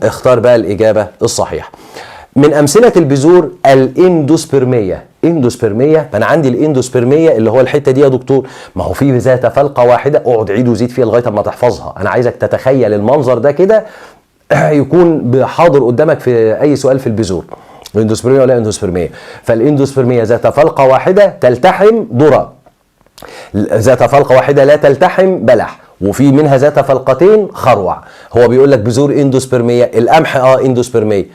اختار بقى الاجابة الصحيحة. من امثلة البذور الاندوسبرميه. اندوسبرميه، ما انا عندي الاندوسبرميه اللي هو الحتة دي يا دكتور، ما هو في ذات فلقه واحدة، اقعد عيد وزيد فيها لغاية اما تحفظها. انا عايزك تتخيل المنظر ده كده يكون حاضر قدامك في اي سؤال في البذور، اندوسبرميه ولا اندوسبرميه. فالاندوسبرميه ذات فلقه واحدة تلتحم ذره، ذات فلقه واحدة لا تلتحم بلح، وفي منها ذات فلقتين خروع. هو بيقول لك بذور اندوسبرميه، القمح اندوسبرميه،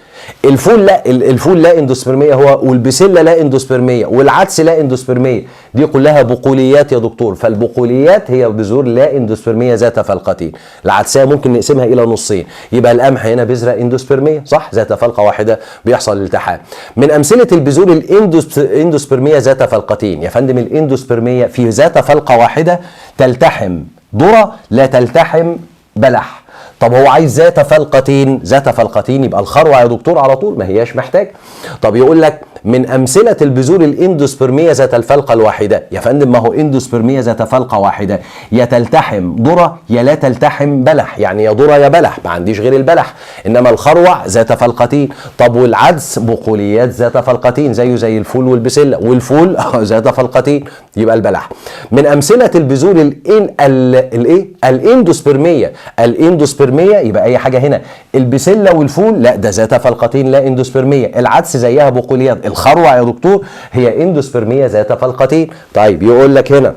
الفول لا، الفول لا اندوسبرميه هو، والبسله لا اندوسبرميه، والعدس لا اندوسبرميه، دي كلها بقوليات يا دكتور. فالبقوليات هي بذور لا اندوسبرميه ذات فلقتين. العدسيه ممكن نقسمها الى نصين، يبقى القمح هنا بذرة اندوسبرميه صح، ذات فلقه واحدة بيحصل الالتحام. من امثلة البذور الاندوسبرميه ذات فلقتين يا فندم، الاندوسبرميه في ذات فلقه واحدة تلتحم ذره لا تلتحم بلح. طب هو عايز ذات فلقتين، ذات فلقتين يبقى الخروع يا دكتور على طول، ما هياش محتاج. طب يقول لك من امثلة البذور الاندوسبرميه ذات الفلقه الواحدة يا فندم، ما هو اندوسبرميه ذات فلقه واحدة، يا تلتحم ذره يا لا تلتحم بلح، يعني يا ذره يا بلح، ما عنديش غير البلح. انما الخروع ذات فلقتين. طب والعدس بقوليات ذات فلقتين زيه زي الفول والبسله، والفول ذات فلقتين يبقى البلح. من امثلة البذور الايه الاندوسبرميه، الاندوسبرميه يبقى اي حاجة هنا، البسله والفول لا ده ذات فلقتين لا اندوسبرميه، العدس زيها بقوليات، الخروع يا دكتور هي اندوسبرميه ذات فلقتين. طيب يقول لك هنا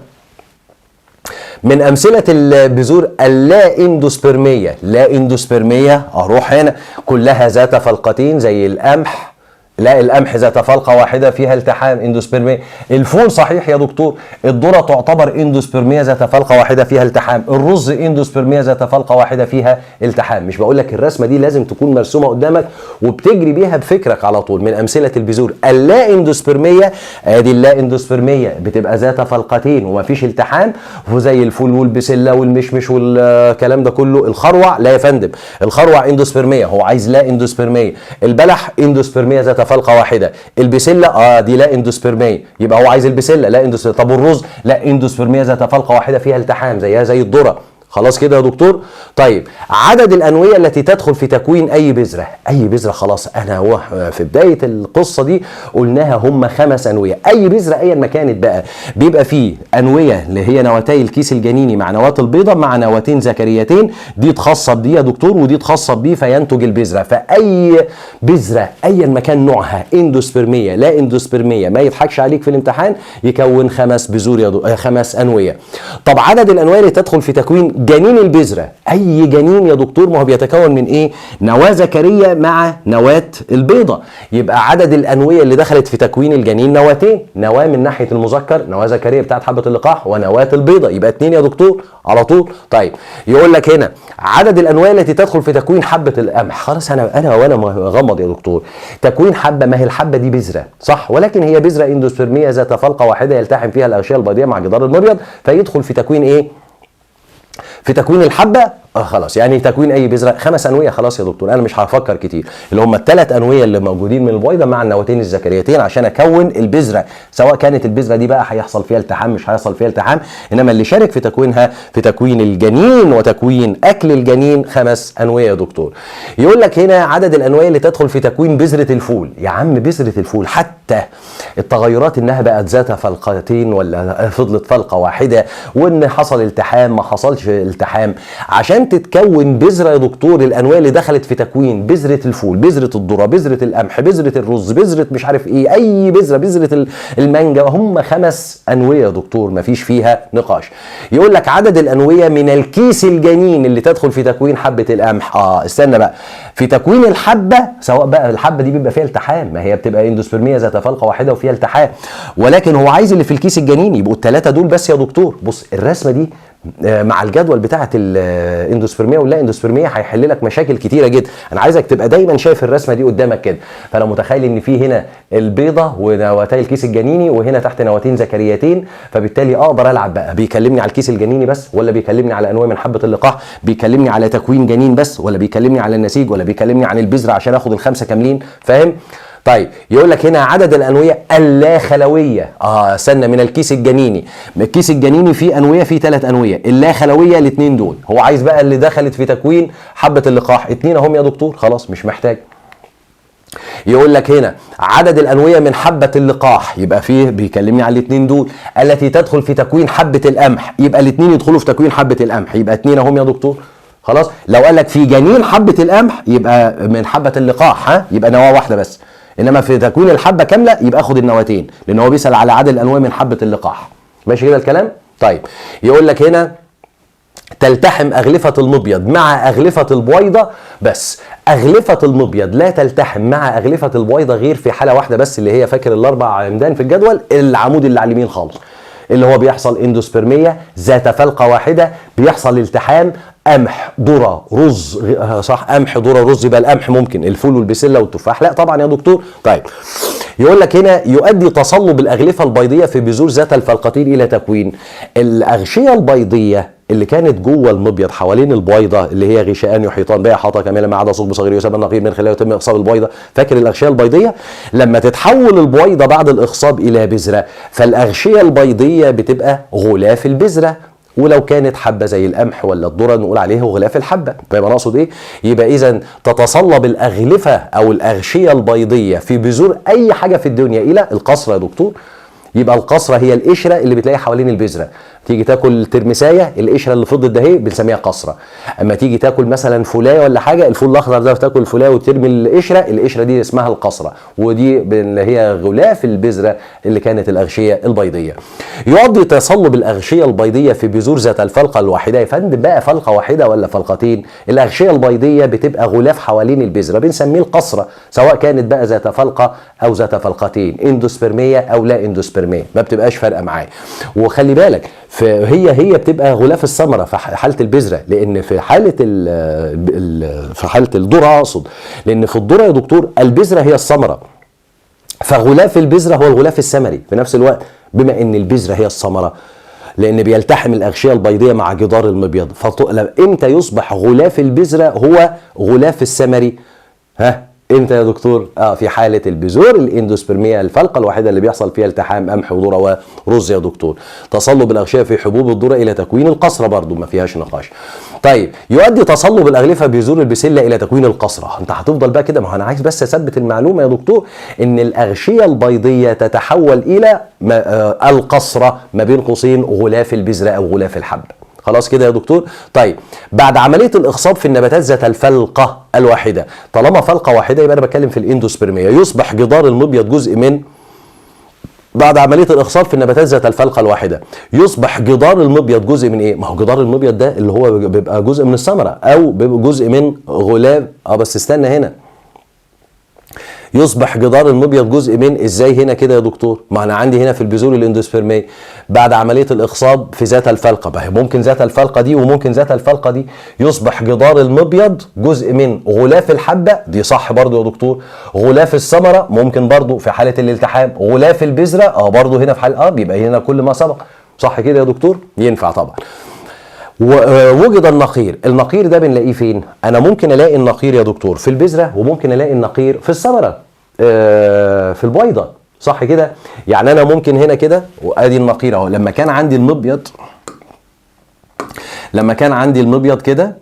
من امثلة البذور اللا اندوسبرميه، لا اندوسبرميه اروح هنا كلها ذات فلقتين زي القمح، لا القمح ذات فلقه واحدة فيها التحام اندوسبرميه، الفول صحيح يا دكتور، الذرة تعتبر اندوسبرميه ذات فلقه واحدة فيها التحام، الرز اندوسبرميه ذات فلقه واحدة فيها التحام. مش بقول لك الرسمة دي لازم تكون مرسومه قدامك وبتجري بيها بفكرك على طول. من امثلة البذور اللا اندوسبرميه، ادي اللا اندوسبرميه بتبقى ذات فلقتين ومفيش التحام، وزي الفول والبسله والمشمش والكلام ده كله. الخروع لا يا فندم، الخروع اندوسبرميه، هو عايز لا اندوسبرميه. البلح اندوسبرميه ذات فلقه واحدة، البسله دي لا اندوسبرميه، يبقى هو عايز البسله لا اندوسبرميه. طب والرز لا اندوسبرميه ذات فلقه واحدة فيها التحام زيها زي الذرة. خلاص كده يا دكتور. طيب عدد الانويه التي تدخل في تكوين اي بذرة، اي بذرة خلاص انا هو في بداية القصة دي قلناها هم 5 انوية. اي بذرة ايا ما كانت بقى بيبقى فيه انوية اللي هي نواتي الكيس الجنيني مع نواه البيضة مع نواتين ذكريتين، دي تخصب دي يا دكتور ودي تخصب دي فينتج البذرة. فاي بذرة ايا ما كان نوعها اندوسبرميه لا اندوسبرميه ما يضحكش عليك في الامتحان، يكون 5 بذور يا 5 انوية. طب عدد الانويه اللي تدخل في تكوين جنين البذرة، اي جنين يا دكتور ما هو بيتكون من ايه؟ نواه ذكريه مع نواه البيضة، يبقى عدد الانويه اللي دخلت في تكوين الجنين نواتين، نواه من ناحية المذكر نواه ذكريه بتاعت حبه اللقاح ونواه البيضة، يبقى 2 يا دكتور على طول. طيب يقول لك هنا عدد الانويه التي تدخل في تكوين حبه القمح، خلاص انا وانا مغمض يا دكتور، تكوين حبه، ما هي الحبة دي بذرة صح، ولكن هي بذرة اندوسبرميه ذات فلقه واحدة يلتحم فيها الاغشيه البيضاء مع جدار المبيض، فيدخل في تكوين ايه؟ في تكوين الحبة. خلاص يعني تكوين اي بذرة 5 انوية. خلاص يا دكتور انا مش هفكر كتير، اللي هم ال3 انوية اللي موجودين من البويضة مع النواتين الذكريتين عشان اكون البذرة، سواء كانت البذرة دي بقى هيحصل فيها التحام مش هيحصل فيها التحام، انما اللي شارك في تكوينها في تكوين الجنين وتكوين اكل الجنين 5 انوية يا دكتور. يقول لك هنا عدد الانويه اللي تدخل في تكوين بذرة الفول، يا عم بذرة الفول حتى التغيرات انها بقت ذات فلقتين ولا فضلت فلقه واحدة، وان حصل التحام ما حصلش التحام، عشان تتكون بذرة يا دكتور الانويه اللي دخلت في تكوين بذرة الفول، بذرة الذرة، بذرة القمح، بذرة الرز، بذرة مش عارف ايه، اي بذرة، بذرة المانجا، هم 5 انوية يا دكتور مفيش فيها نقاش. يقول لك عدد الانويه من الكيس الجنين اللي تدخل في تكوين حبه القمح، استنى بقى، في تكوين الحبة سواء بقى الحبة دي بيبقى فيها التحام، ما هي بتبقى اندوسبرميه ذات فلقه واحدة وفيها التحام، ولكن هو عايز اللي في الكيس الجنيني يبقوا ال3 دول بس يا دكتور. بص الرسمة دي مع الجدول بتاعه الاندوسبرميه واللا اندوسبرميه هيحل لك مشاكل كتيرة جدا. انا عايزك تبقى دايما شايف الرسمة دي قدامك كده. فلو متخيل ان في هنا البيضة ونواتي الكيس الجنيني وهنا تحت نواتين ذكريتين، فبالتالي اقدر العب بقى، بيكلمني على الكيس الجنيني بس ولا بيكلمني على انواع من حبه اللقاح، بيكلمني على تكوين جنين بس ولا بيكلمني على النسيج ولا بيكلمني عن البذرة عشان اخد ال5 كاملين، فاهم؟ طيب يقول لك هنا عدد الانويه اللاخلويه، استنى، من الكيس الجنيني. الكيس الجنيني فيه انوية، فيه 3 انوية، اللاخلويه الاثنين دول، هو عايز بقى اللي دخلت في تكوين حبه اللقاح، 2 اهم يا دكتور، خلاص مش محتاج. يقول لك هنا عدد الانويه من حبه اللقاح، يبقى فيه بيكلمني على الاثنين دول، التي تدخل في تكوين حبه القمح، يبقى الاثنين يدخلوا في تكوين حبه القمح، يبقى 2 اهم يا دكتور. خلاص لو قال لك في جنين حبه القمح يبقى من حبه اللقاح، ها، يبقى نواه واحدة بس، انما في تكوين الحبة كاملة يبقى اخد النواتين، لان هو بيسال على عدد الانويه من حبه اللقاح. ماشي كده الكلام؟ طيب يقول لك هنا تلتحم أغلفة المبيض مع أغلفة البويضة، بس أغلفة المبيض لا تلتحم مع أغلفة البويضة غير في حالة واحدة بس، اللي هي فاكر ال4 عمدان في الجدول، العمود اللي على اليمين خالص، اللي هو بيحصل اندوسبرمية ذات فلقة واحدة، بيحصل التحام قمح ذرة رز، صح، قمح ذرة رز، يبقى القمح ممكن، الفول والبسلة والتفاح لا طبعا يا دكتور. طيب يقول لك هنا يؤدي تصلب الأغلفة البيضية في بذور ذات الفلقتين إلى تكوين الأغشية البيضية اللي كانت جوه المبيض حوالين البويضة، اللي هي غشاءان يحيطان بها احاطة كاملة ما عدا ثقب صغير يسمى النقير من خلاله يتم اخصاب البويضة. فاكر الاغشيه البيضيه؟ لما تتحول البويضة بعد الاخصاب الى بذرة، فالاغشيه البيضيه بتبقى غلاف البذرة، ولو كانت حبه زي القمح ولا الذرة نقول عليها غلاف الحبة. فاهم انا اقصد ايه؟ يبقى اذا تتصلب الاغلفه او الاغشيه البيضيه في بذور اي حاجة في الدنيا الى القصره يا دكتور. يبقى القصره هي القشرة اللي بتلاقيها حوالين البذرة. تيجي تاكل ترمسايه، القشرة اللي فضلت ده اهي بنسميها قصره. اما تيجي تاكل مثلا فولايه ولا حاجة، الفول الاخضر ده، تاكل فولايه وترمي القشرة، القشرة دي اسمها القصره، ودي اللي هي غلاف البذرة اللي كانت الاغشيه البيضيه. يؤدي تصلب الاغشيه البيضيه في بذور ذات الفلقه الواحدة، يا فندم بقى فلقه واحدة ولا فلقتين؟ الاغشيه البيضيه بتبقى غلاف حوالين البذرة بنسميه القصره، سواء كانت بقى ذات فلقه او ذات فلقتين، اندوسبرميه او لا اندوسبرميه، ما بتبقاش فارقه معايا. وخلي بالك هي بتبقى غلاف الثمرة في حاله البذرة، لان في حاله في حاله الذرة اقصد، لان في الذرة يا دكتور البذرة هي الثمرة، فغلاف البذرة هو الغلاف الثمري في نفس الوقت، بما ان البذرة هي الثمرة، لان بيلتحم الاغشيه البيضيه مع جدار المبيض، امتى يصبح غلاف البذرة هو غلاف الثمري؟ ها امتى يا دكتور؟ في حاله البذور الاندوسبرميه، الفلقه الواحدة اللي بيحصل فيها التحام قمح وذره ورز يا دكتور. تصلب الاغشيه في حبوب الذرة الى تكوين القصره، برضو ما فيهاش نقاش. طيب يؤدي تصلب الاغلفه بذور البسله الى تكوين القصره. انت هتفضل بقى كده، ما انا عايز بس اثبت المعلومة يا دكتور ان الاغشيه البيضيه تتحول الى القصره ما بين قوسين غلاف البذرة او غلاف الحب. خلاص كده يا دكتور؟ طيب بعد عملية الإخصاب في النباتات ذات الفلقة الواحدة، طالما فلقة واحدة يبقى أنا بتكلم في الإندوسبرمية، يصبح جدار المبيض جزء من، بعد عملية الإخصاب في النباتات ذات الفلقة الواحدة يصبح جدار المبيض جزء من إيه؟ ما هو جدار المبيض ده اللي هو بيبقى جزء من الثمرة أو بيبقى جزء من غلاف، بس استنى هنا، يصبح جدار المبيض جزء من ازاي هنا كده يا دكتور؟ ما انا عندي هنا في البذور الاندوسبرميه بعد عملية الاخصاب في ذات الفلقه، ما هي ممكن ذات الفلقه دي وممكن ذات الفلقه دي، يصبح جدار المبيض جزء من غلاف الحبة، دي صح برضو يا دكتور. غلاف الثمرة ممكن برضو في حاله الالتحام، غلاف البذرة برضو هنا في حاله بيبقى هنا كل ما سبق، صح كده يا دكتور؟ ينفع طبعا. ووجد النقير، النقير ده بنلاقيه فين؟ انا ممكن الاقي النقير يا دكتور في البذرة، وممكن الاقي النقير في الثمرة، في البيضة، صح كده؟ يعني انا ممكن هنا كده، وادي النقير اهو، لما كان عندي المبيض، لما كان عندي المبيض كده،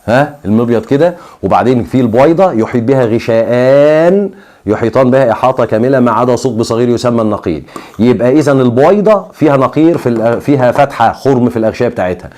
ها المبيض كده، وبعدين في البويضة يحيط بها غشاءان يحيطان بها احاطة كاملة ما عدا ثقب صغير يسمى النقير. يبقى اذا البويضة فيها نقير، فيها فتحه خرم في الاغشيه بتاعتها.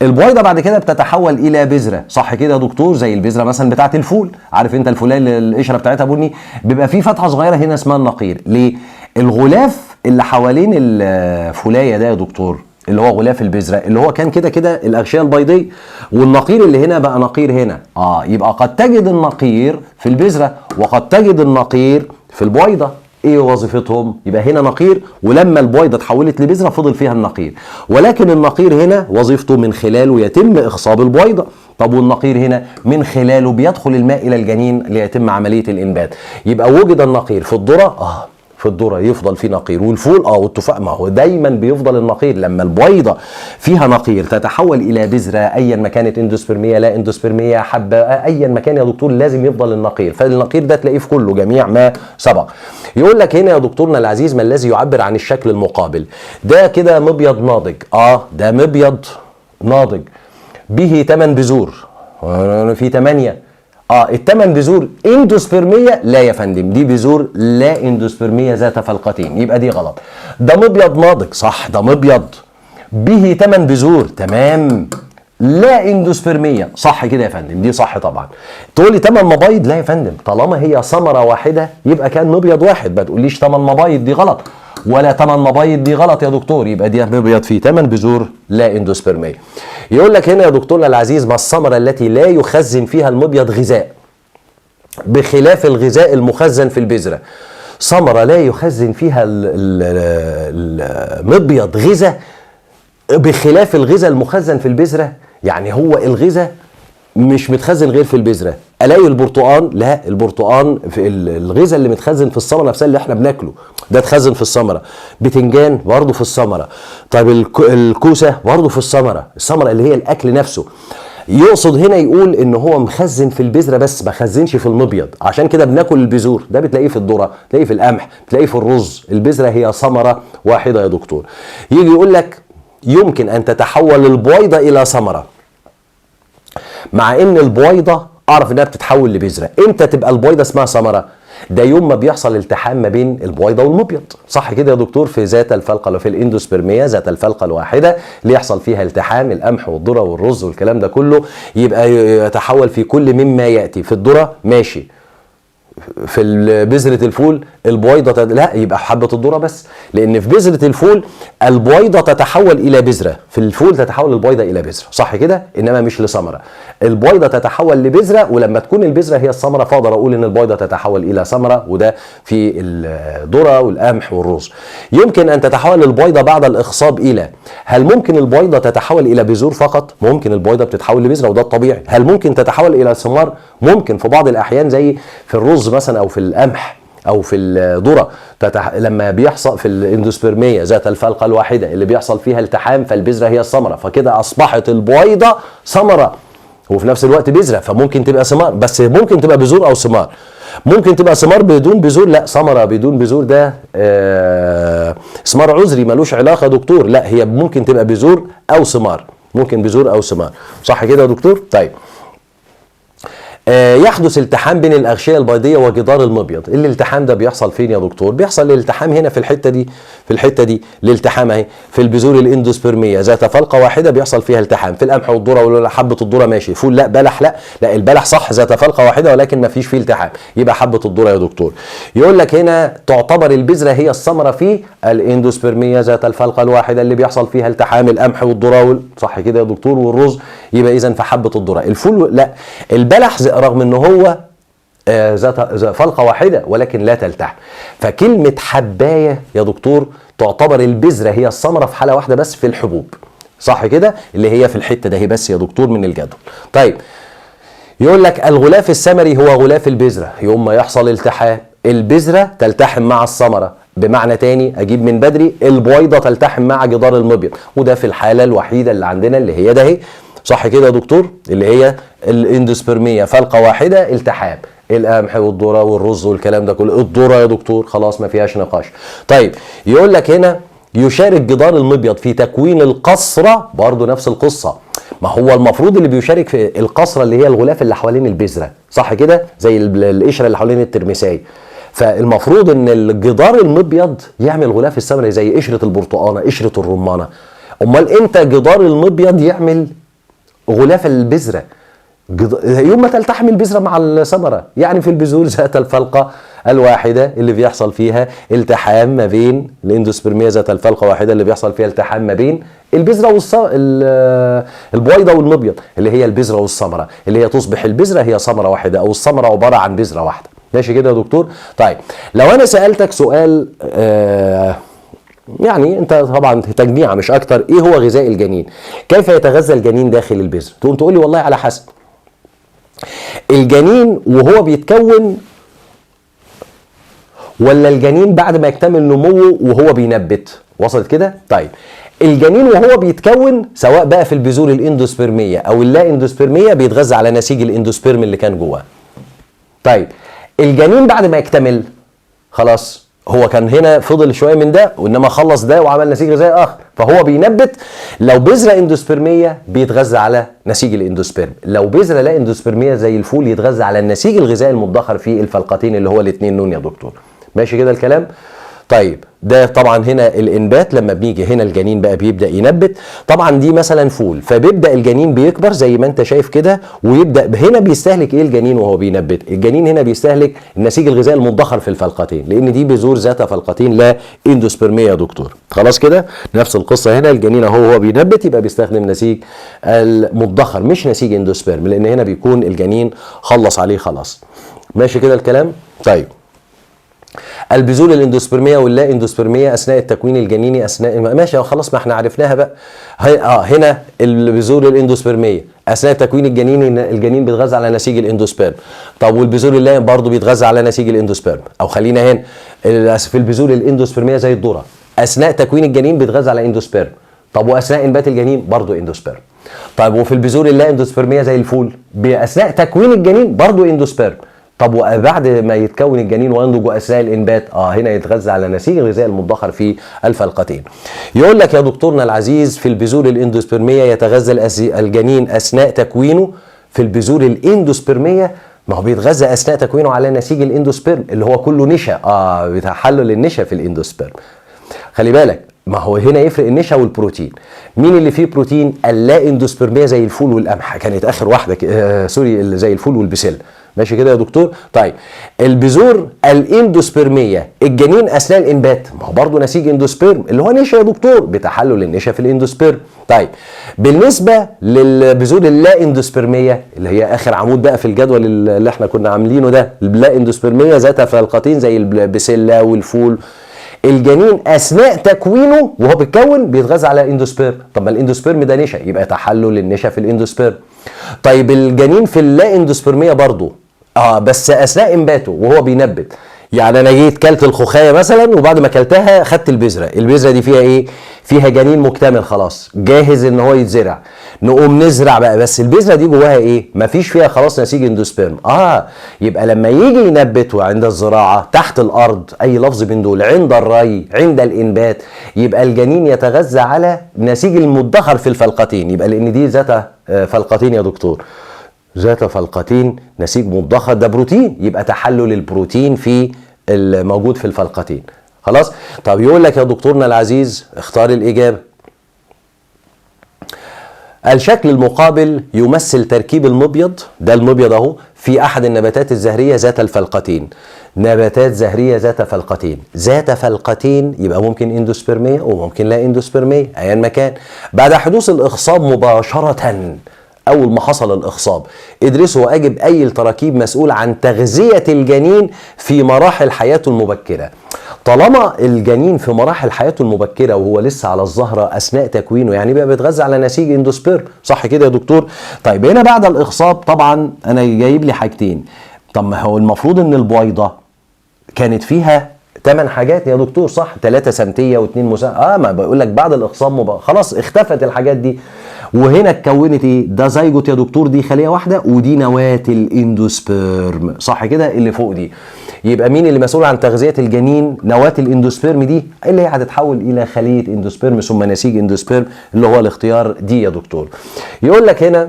البويضة بعد كده بتتحول الى بذرة، صح كده يا دكتور؟ زي البذرة مثلا بتاعه الفول، عارف انت الفولايه اللي القشرة بتاعتها بني، بيبقى في فتحه صغيرة هنا اسمها النقير. ليه؟ الغلاف اللي حوالين الفولايه ده يا دكتور اللي هو غلاف البذرة اللي هو كان كده كده الاغشيه البيضيه، والنقير اللي هنا بقى نقير هنا، يبقى قد تجد النقير في البذرة وقد تجد النقير في البويضة. ايه وظيفتهم؟ يبقى هنا نقير، ولما البويضة اتحولت لبذره فضل فيها النقير، ولكن النقير هنا وظيفته من خلاله يتم اخصاب البويضة. طب والنقير هنا من خلاله بيدخل الماء الى الجنين ليتم عملية الانبات. يبقى وجد النقير في الذرة، في الذرة يفضل فيه نقير، والفول والتفاح، ما هو دايما بيفضل النقير. لما البويضة فيها نقير تتحول الى بذرة ايا ما كانت، اندوسبرميه لا اندوسبرميه، حبه، ايا ما كان يا دكتور لازم يفضل النقير. فالنقير ده تلاقيه في كله جميع ما سبق. يقول لك هنا يا دكتورنا العزيز ما الذي يعبر عن الشكل المقابل؟ ده كده مبيض ناضج، ده مبيض ناضج به 8 بذور، في 8. الثمان بذور اندوسبرميه؟ لا يا فندم، دي بذور لا اندوسبرميه ذات فلقتين، يبقى دي غلط. ده مبيض ناضج، صح، ده مبيض به 8 بذور، تمام، لا اندوسبرميه، صح كده يا فندم، دي صح طبعا. تقول لي 8 مبايض؟ لا يا فندم، طالما هي ثمره واحدة يبقى كان مبيض واحد، ما تقوليش 8 مبايض دي غلط، ولا 8 مبايض دي غلط يا دكتور، يبقى دي مبيض فيه 8 بذور لا اندوسبرميه. يقول لك هنا يا دكتورنا العزيز ما الثمرة التي لا يخزن فيها المبيض غذاء بخلاف الغذاء المخزن في البذرة؟ ثمره لا يخزن فيها المبيض غذاء بخلاف الغذاء المخزن في البذرة، يعني هو الغذاء مش متخزن غير في البذرة. الاقي البرتقان؟ لا، البرتقان في الغذاء اللي متخزن في الثمرة نفسها اللي احنا بناكله ده اتخزن في الثمرة. بتنجان برضه في الثمرة. طيب الكوسه برضه في الثمرة، الثمرة اللي هي الاكل نفسه. يقصد هنا يقول ان هو مخزن في البذرة بس ما خزنش في المبيض، عشان كده بناكل البذور. ده بتلاقيه في الذرة، بتلاقيه في القمح، بتلاقيه في الرز. البذرة هي ثمره واحدة يا دكتور. يجي يقول لك يمكن ان تتحول البويضة الى ثمره، مع ان البويضة اعرف انها بتتحول لبذره. امتى تبقى البويضة اسمها ثمره؟ ده يوم ما بيحصل التحام ما بين البويضة والمبيض، صح كده يا دكتور؟ في ذات الفلقه، في الاندوسبرميه ذات الفلقه الواحدة اللي يحصل فيها التحام القمح والذرة والرز والكلام ده كله، يبقى يتحول في كل مما ياتي. في الذرة ماشي، في بذرة الفول البويضة لا، يبقى حبه الذرة بس، لان في بذرة الفول البويضة تتحول الى بذرة، في الفول تتحول البويضة الى بذرة، صح كده؟ انما مش لثمره. البويضة تتحول لبذره، ولما تكون البذرة هي الثمرة فاقدر اقول ان البويضة تتحول الى ثمره، وده في الذرة والقمح والرز. يمكن ان تتحول البويضة بعد الاخصاب الى، هل ممكن البويضة تتحول الى بذور فقط؟ ممكن البويضة بتتحول لبذره وده الطبيعي. هل ممكن تتحول الى ثمار؟ ممكن في بعض الاحيان، زي في الرز مثلا او في القمح او في الذرة، لما بيحصل في الاندوسبرميه ذات الفلقه الواحدة اللي بيحصل فيها التحام، فالبذره هي الثمرة، فكده اصبحت البويضة ثمره وفي نفس الوقت بذرة، فممكن تبقى ثمار، بس ممكن تبقى بذور او ثمار. ممكن تبقى ثمار بدون بذور؟ لا، ثمره بدون بذور ده ثمار عذري ملوش علاقة يا دكتور. لا، هي ممكن تبقى بذور او ثمار، ممكن بذور او ثمار، صح كده يا دكتور؟ طيب يحدث التحام بين الأغشية البيضية وجدار المبيض. الالتحام ده بيحصل فين يا دكتور؟ بيحصل الالتحام هنا في الحتة دي، في الحتة دي الالتحام اهي في البذور الاندوسبرمية ذات فلقة واحدة بيحصل فيها التحام. في القمح والذرة ولا حبة الذرة ماشي، فول لا، بلح لا، لا البلح صح ذات فلقة واحدة ولكن ما فيش فيه التحام، يبقى حبة الذرة يا دكتور. يقول لك هنا تعتبر البذرة هي الثمرة في الاندوسبرمية ذات الفلقة الواحدة اللي بيحصل فيها التحام القمح والذرة صح كده يا دكتور، والرز، يبقى إذا في حبة الذرة. الفول لا، البلح رغم ان هو ذات فلقه واحدة ولكن لا تلتحم. فكلمه حبايه يا دكتور تعتبر البذرة هي الثمرة في حاله واحدة بس، في الحبوب، صح كده؟ اللي هي في الحتة ده هي بس يا دكتور من الجدول. طيب يقول لك الغلاف الثمري هو غلاف البذرة. يوم ما يحصل التحام البذرة تلتحم مع الثمرة، بمعنى تاني اجيب من بدري البويضة تلتحم مع جدار المبيض، وده في الحالة الوحيدة اللي عندنا اللي هي ده اهي، صح كده يا دكتور؟ اللي هي الاندوسبرميه فلقه واحدة التحام القمح والذرة والرز والكلام ده كله. الذرة يا دكتور خلاص ما فيهاش نقاش. طيب يقول لك هنا يشارك جدار المبيض في تكوين القصره، برضو نفس القصة. ما هو المفروض اللي بيشارك في القصره اللي هي الغلاف اللي حوالين البذرة، صح كده؟ زي القشرة اللي حوالين الترمساي. فالمفروض ان الجدار المبيض يعمل غلاف الثمرة زي قشرة البرتقانه، قشرة الرمانه. امال امتى جدار المبيض يعمل غلاف البذرة؟ يوم ما تلتحم البذرة مع الثمرة، يعني في البذور ذات الفلقه الواحدة اللي بيحصل فيها التحام ما بين الاندوسبرميه ذات الفلقه واحدة اللي بيحصل فيها التحام ما بين البذرة البويضة والمبيض، اللي هي البذرة والثمرة، اللي هي تصبح البذرة هي ثمره واحدة او الثمرة عبارة عن بذرة واحدة. ماشي كده يا دكتور؟ طيب لو انا سالتك سؤال يعني انت طبعا تجميعه مش اكتر، ايه هو غذاء الجنين؟ كيف يتغذى الجنين داخل البذرة؟ تقوم تقول لي والله على حسب. الجنين وهو بيتكون ولا الجنين بعد ما يكتمل نموه وهو بينبت؟ وصلت كده؟ طيب الجنين وهو بيتكون سواء بقى في البذور الاندوسبرميه او اللا اندوسبرميه بيتغذى على نسيج الاندوسبرم اللي كان جواه. طيب الجنين بعد ما يكتمل خلاص، هو كان هنا فضل شوية من ده وانما خلص ده وعمل نسيج غذائي اخر، فهو بينبت. لو بذرة اندوسبرميه بيتغذى على نسيج الاندوسبرم، لو بذرة لا اندوسبرميه زي الفول يتغذى على النسيج الغذائي المدخر في الفلقتين اللي هو الاثنين نون يا دكتور. ماشي كده الكلام؟ طيب ده طبعا هنا الانبات، لما بنيجي هنا الجنين بقى بيبدا ينبت. طبعا دي مثلا فول، فبيبدا الجنين بيكبر زي ما انت شايف كده، ويبدا هنا بيستهلك ايه الجنين وهو بينبت؟ الجنين هنا بيستهلك النسيج الغذائي المدخر في الفلقتين، لان دي بذور ذات فلقتين لا اندوسبرميه يا دكتور. خلاص كده نفس القصة هنا، الجنين اهو هو بينبت يبقى بيستخدم نسيج المدخر مش نسيج اندوسبرم، لان هنا بيكون الجنين خلص عليه خلاص. ماشي كده الكلام؟ طيب البذور الاندوسبرميه واللا اندوسبرميه اثناء التكوين الجنيني اثناء، ماشي خلاص ما احنا عرفناها بقى. هنا البذور الاندوسبرميه اثناء التكوين الجنيني الجنين بيتغذى على نسيج الاندوسبرم. طب والبذور اللا برضه بيتغذى على نسيج الاندوسبرم. او خلينا هنا في البذور الاندوسبرميه زي الذرة اثناء تكوين الجنين بيتغذى على اندوسبرم. طب واثناء انبات الجنين برضه اندوسبرم. طيب وفي البذور اللا اندوسبرميه زي الفول باثناء تكوين الجنين برضه اندوسبرم. طب وبعد ما يتكون الجنين وينضج واثناء الانبات هنا يتغذى على نسيج الغذاء المدخر في الفلقتين. يقول لك يا دكتورنا العزيز في البذور الاندوسبرميه يتغذى الجنين اثناء تكوينه. في البذور الاندوسبرميه ما هو بيتغذى اثناء تكوينه على نسيج الاندوسبرم اللي هو كله نشا، بيتحلل النشا في الاندوسبرم. خلي بالك ما هو هنا يفرق النشا والبروتين. مين اللي فيه بروتين؟ اللا اندوسبرميه زي الفول والقمح، كانت اخر واحدة sorry زي الفول والبسله. ماشي كده يا دكتور؟ طيب البذور الاندوسبرميه الجنين اثناء الانبات ما هو برضه نسيج اندوسبرم اللي هو نشا يا دكتور، بتحلل النشا في الاندوسبرم. طيب بالنسبة للبذور اللا اندوسبرميه اللي هي اخر عمود بقى في الجدول اللي احنا كنا عاملينه ده، اللا اندوسبرميه ذات فلقتين زي البسله والفول، الجنين اثناء تكوينه وهو بيتكون بيتغذى على اندوسبرم. طب ما الاندوسبرم ده نشا، يبقى تحلل النشا في الاندوسبرم. طيب الجنين في اللا اندوسبرميه برضه بس اثناء انباته وهو بينبت، يعني انا جيت كلت الخوخايه مثلا وبعد ما كلتها خدت البذرة، البذرة دي فيها ايه؟ فيها جنين مكتمل خلاص جاهز ان هو يتزرع، نقوم نزرع بقى، بس البذرة دي جواها ايه؟ مفيش فيها خلاص نسيج اندوسبرم. يبقى لما يجي ينبت وعند الزراعة تحت الارض، اي لفظ من دول، عند الري، عند الانبات، يبقى الجنين يتغذى على نسيج المدخر في الفلقتين، يبقى لان دي ذات فلقتين يا دكتور، ذات فلقتين نسيج مدخر ده بروتين، يبقى تحلل البروتين في الموجود في الفلقتين. خلاص؟ طب يقول لك يا دكتورنا العزيز اختار الإجابة. الشكل المقابل يمثل تركيب المبيض، ده المبيض اهو، في احد النباتات الزهرية ذات الفلقتين. نباتات زهرية ذات فلقتين، ذات فلقتين يبقى ممكن اندوسبرمية وممكن لا اندوسبرمية ايا ما كان. بعد حدوث الإخصاب مباشرة، أول ما حصل الإخصاب، ادرسوا وأجب أي التراكيب مسؤول عن تغذية الجنين في مراحل حياته المبكرة. طالما الجنين في مراحل حياته المبكرة وهو لسه على الزهرة أثناء تكوينه، يعني بقى بيتغذى على نسيج اندوسبرم، صح كده يا دكتور؟ طيب هنا بعد الإخصاب طبعا أنا جايب لي حاجتين. طب ما هو المفروض إن البويضة كانت فيها 8 حاجات يا دكتور، صح؟ 3 سنتيه و2 مسا. ما بقول لك بعد الاخصاب خلاص اختفت الحاجات دي، وهنا اتكونت ايه؟ ده زيجوت يا دكتور، دي خليه واحدة ودي نواه الاندوسبرم، صح كده؟ اللي فوق دي. يبقى مين اللي مسؤول عن تغذية الجنين؟ نواه الاندوسبرم دي اللي هي هتتحول الى خليه اندوسبرم ثم نسيج اندوسبرم اللي هو الاختيار دي يا دكتور. يقول لك هنا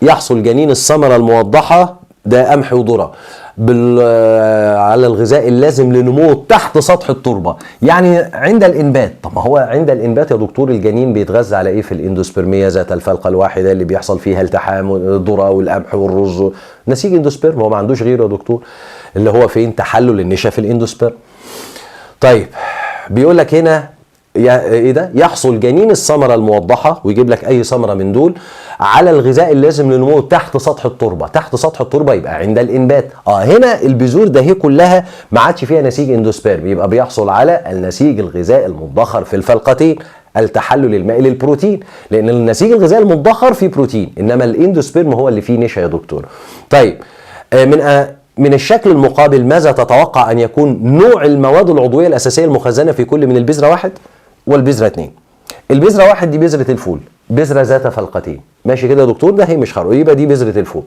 يحصل جنين الثمرة الموضحة، ده قمح وذره، على الغذاء اللازم لنموه تحت سطح التربة، يعني عند الانبات. طب ما هو عند الانبات يا دكتور الجنين بيتغذى على ايه في الاندوسبرميه ذات الفلقه الواحدة اللي بيحصل فيها التحام الذرة والقمح والرز؟ نسيج اندوسبرم، هو ما عندوش غيره يا دكتور، اللي هو فين؟ تحلل النشا في الاندوسبرم. طيب بيقول لك هنا ايه ده؟ يحصل جنين الثمرة الموضحة، ويجيب لك اي ثمره من دول، على الغذاء اللازم لنموه تحت سطح التربة، تحت سطح التربة يبقى عند الانبات. هنا البذور ده هي كلها ما عادش فيها نسيج اندوسبرم، يبقى بيحصل على النسيج الغذائي المدخر في الفلقتين، التحلل المائي للبروتين، لان النسيج الغذائي المدخر فيه بروتين، انما الاندوسبرم هو اللي فيه نشا يا دكتور. طيب من من الشكل المقابل ماذا تتوقع ان يكون نوع المواد العضوية الاساسية المخزنه في كل من البذرة 1 والبذره 2؟ البذرة 1 دي بذرة الفول، بذرة ذات فلقتين، ماشي كده يا دكتور؟ ده هي مش خرق، يبقى دي بذرة الفول.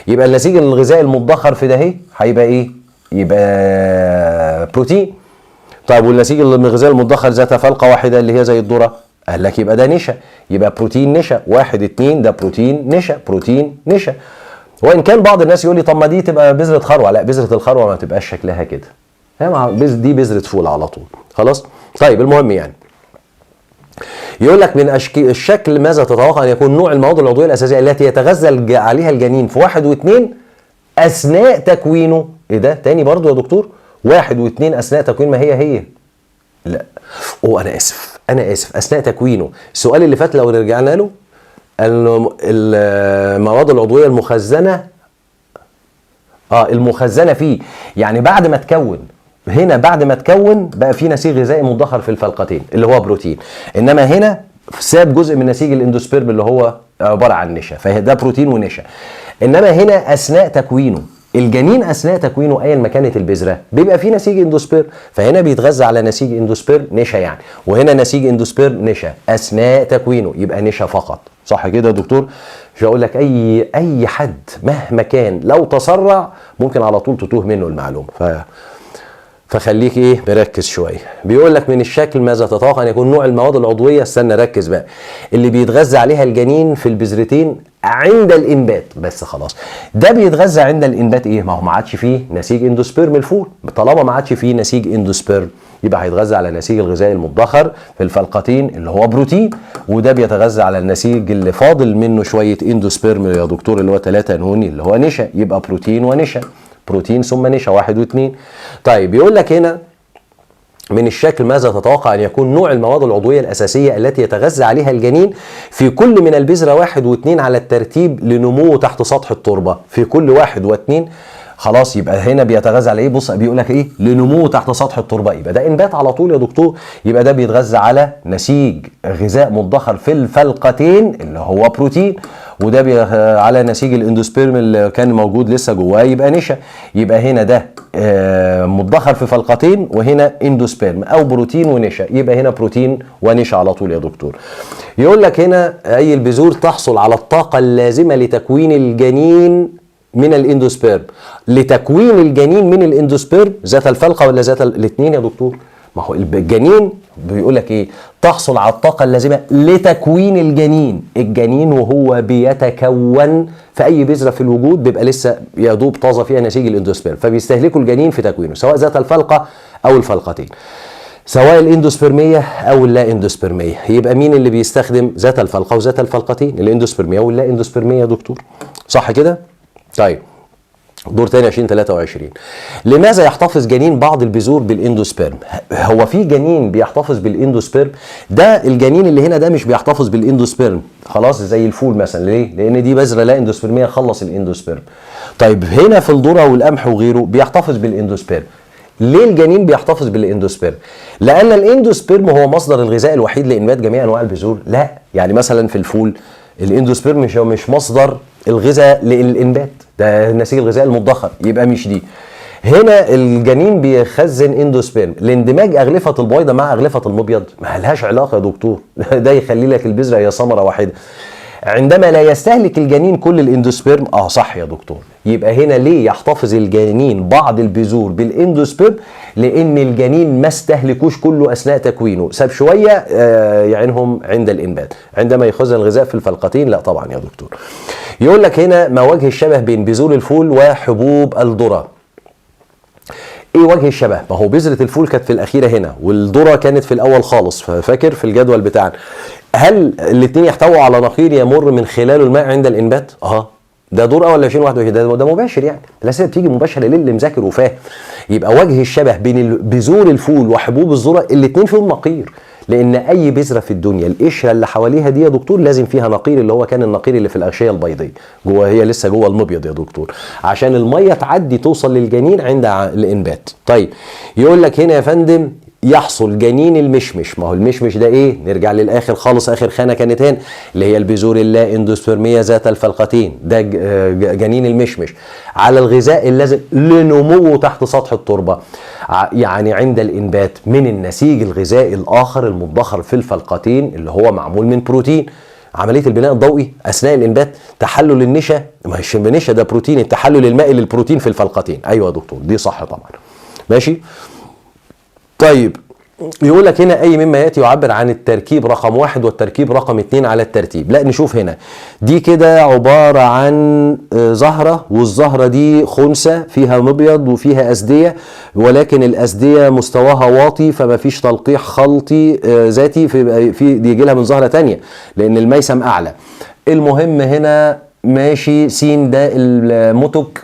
يبقى النسيج الغذائي المدخر في ده هي هيبقى ايه؟ يبقى بروتين. طيب والنسيج الغذائي المدخر ذات فلقه واحدة اللي هي زي الذرة، قال لك يبقى ده نشا، يبقى بروتين نشا، 1 2 ده بروتين نشا، بروتين نشا. وان كان بعض الناس يقول لي طب ما دي تبقى بذرة خروع، لا بذرة الخروع ما تبقاش شكلها كده، دي بذرة فول على طول، خلاص. طيب المهم يعني يقول لك من الشكل ماذا تتوقع ان يكون نوع المواد العضوية الاساسية التي يتغذى عليها الجنين في 1 و2 اثناء تكوينه؟ ايه ده تاني برضو يا دكتور؟ 1 و2 اثناء تكوين، ما هي هي. لا انا اسف، انا اسف، اثناء تكوينه. السؤال اللي فات لو رجعنا له المواد العضوية المخزنه، المخزنه فيه، يعني بعد ما تكون هنا، بعد ما تكون بقى في نسيج غذائي مدخر في الفلقتين اللي هو بروتين، انما هنا ساب جزء من نسيج ال endosperm اللي هو عبارة عن نشا، فده بروتين ونشا. انما هنا اثناء تكوينه الجنين، اثناء تكوينه ايا ما كانت البذرة بيبقى في نسيج endosperm، فهنا بيتغذى على نسيج endosperm نشا يعني، وهنا نسيج endosperm نشا اثناء تكوينه، يبقى نشا فقط، صح كده يا دكتور؟ مش هقول لك اي حد مهما كان لو تسرع ممكن على طول تتوه منه المعلومة، فخليك ايه مركز شوية. بيقول لك من الشكل ماذا تتوقع ان يكون نوع المواد العضوية، استنى ركز بقى، اللي بيتغذى عليها الجنين في البذرتين عند الانبات، بس خلاص. ده بيتغذى عند الانبات ايه؟ ما هو ما عادش فيه نسيج endosperm الفول، طالما ما عادش فيه نسيج endosperm يبقى هيتغذى على النسيج الغذائي المدخر في الفلقتين اللي هو بروتين، وده بيتغذى على النسيج اللي فاضل منه شوية endosperm يا دكتور اللي هو 3 نون اللي هو نشا، يبقى بروتين ونشا، بروتين ثم نشا، 1 و2. طيب يقول لك هنا من الشكل ماذا تتوقع ان يكون نوع المواد العضوية الاساسية التي يتغذى عليها الجنين في كل من البذرة 1 و2 على الترتيب لنموه تحت سطح التربة؟ في كل 1 و2 خلاص، يبقى هنا بيتغذى على ايه؟ بص بيقول لك ايه؟ لنموه تحت سطح التربة، يبقى ده انبات على طول يا دكتور، يبقى ده بيتغذى على نسيج غذاء مدخر في الفلقتين اللي هو بروتين، وده على نسيج ال endosperm اللي كان موجود لسه جواه يبقى نشا، يبقى هنا ده مدخر في فلقتين وهنا endosperm او بروتين ونشا، يبقى هنا بروتين ونشا على طول يا دكتور. يقول لك هنا اي البذور تحصل على الطاقة اللازمة لتكوين الجنين من ال endosperm، لتكوين الجنين من ال endosperm ذات الفلقه ولا ذات الاثنين يا دكتور؟ ما هو الجنين بيقول لك ايه؟ تحصل على الطاقة اللازمة لتكوين الجنين، الجنين وهو بيتكون في اي بذرة في الوجود بيبقى لسه يا دوب طازة فيها نسيج ال endosperm، فبيستهلكوا الجنين في تكوينه سواء ذات الفلقه او الفلقتين، سواء الاندوسبرميه او اللا اندوسبرميه. يبقى مين اللي بيستخدم ذات الفلقه وذات الفلقتين؟ الاندوسبرميه واللا اندوسبرميه يا دكتور، صح كده؟ طيب دور تاني 2023، لماذا يحتفظ جنين بعض البذور بال endosperm؟ هو في جنين بيحتفظ بال endosperm؟ ده الجنين اللي هنا ده مش بيحتفظ بال endosperm خلاص، زي الفول مثلا. ليه؟ لان دي بذرة لا اندوسبرميه، خلص ال endosperm. طيب هنا في الذرة والقمح وغيره بيحتفظ بال endosperm. ليه الجنين بيحتفظ بال endosperm؟ لان ال endosperm هو مصدر الغذاء الوحيد لانبات جميع انواع البذور؟ لا، يعني مثلا في الفول ال endosperm مش مصدر الغذاء للانبات، ده النسيج الغذائي المدخر، يبقى مش دي. هنا الجنين بيخزن endosperm لاندماج اغلفه البويضة مع اغلفه المبيض، ما لهاش علاقة يا دكتور ده يخلي لك البذرة هي ثمره واحدة. عندما لا يستهلك الجنين كل ال endosperm، صح يا دكتور، يبقى هنا ليه يحتفظ الجنين بعض البذور بال endosperm؟ لان الجنين ما استهلكوش كله اثناء تكوينه، ساب شوية يعينهم عند الانبات. عندما يخزن الغذاء في الفلقتين، لا طبعا يا دكتور. يقول لك هنا ما وجه الشبه بين بذور الفول وحبوب الذرة؟ ايه وجه الشبه؟ ما هو بذرة الفول كانت في الاخيرة هنا والذرة كانت في الاول خالص، فاكر في الجدول بتاعنا. هل الاثنين يحتووا على نقير يمر من خلاله الماء عند الانبات؟ ده دور اول 2021، ده مباشر يعني، الاسئلة بتيجي مباشرة للي مذاكر وفاهم. يبقى وجه الشبه بين بذور الفول وحبوب الذرة الاثنين فيهم نقير، لان اي بذرة في الدنيا القشرة اللي حواليها دي يا دكتور لازم فيها نقير، اللي هو كان النقير اللي في الاغشيه البيضيه جوه، هي لسه جوه المبيض يا دكتور، عشان المية تعدي توصل للجنين عند الانبات. طيب يقول لك هنا يا فندم يحصل جنين المشمش. ما هو المشمش ده ايه؟ نرجع للاخر خالص، اخر خانه كانت هنا اللي هي البذور اللا اندوسبرميه ذات الفلقتين، ده جنين المشمش على الغذاء اللازم لنموه تحت سطح التربة، يعني عند الانبات من النسيج الغذائي الاخر المدخر في الفلقتين اللي هو معمول من بروتين. عملية البناء الضوئي اثناء الانبات، تحلل النشا، ما هيش النشا ده بروتين، التحلل المائي للبروتين في الفلقتين. ايوه يا دكتور دي صح طبعا. ماشي. طيب يقول لك هنا اي مما ياتي يعبر عن التركيب رقم 1 والتركيب رقم 2 على الترتيب. لا نشوف هنا، دي كده عبارة عن زهرة، والزهرة دي خنثى فيها مبيض وفيها أسدية، ولكن الأسدية مستواها واطي فما فيش تلقيح خلطي ذاتي، في دي يجي لها من زهرة تانية لأن الميسم أعلى. المهم هنا ماشي سين ده المتك،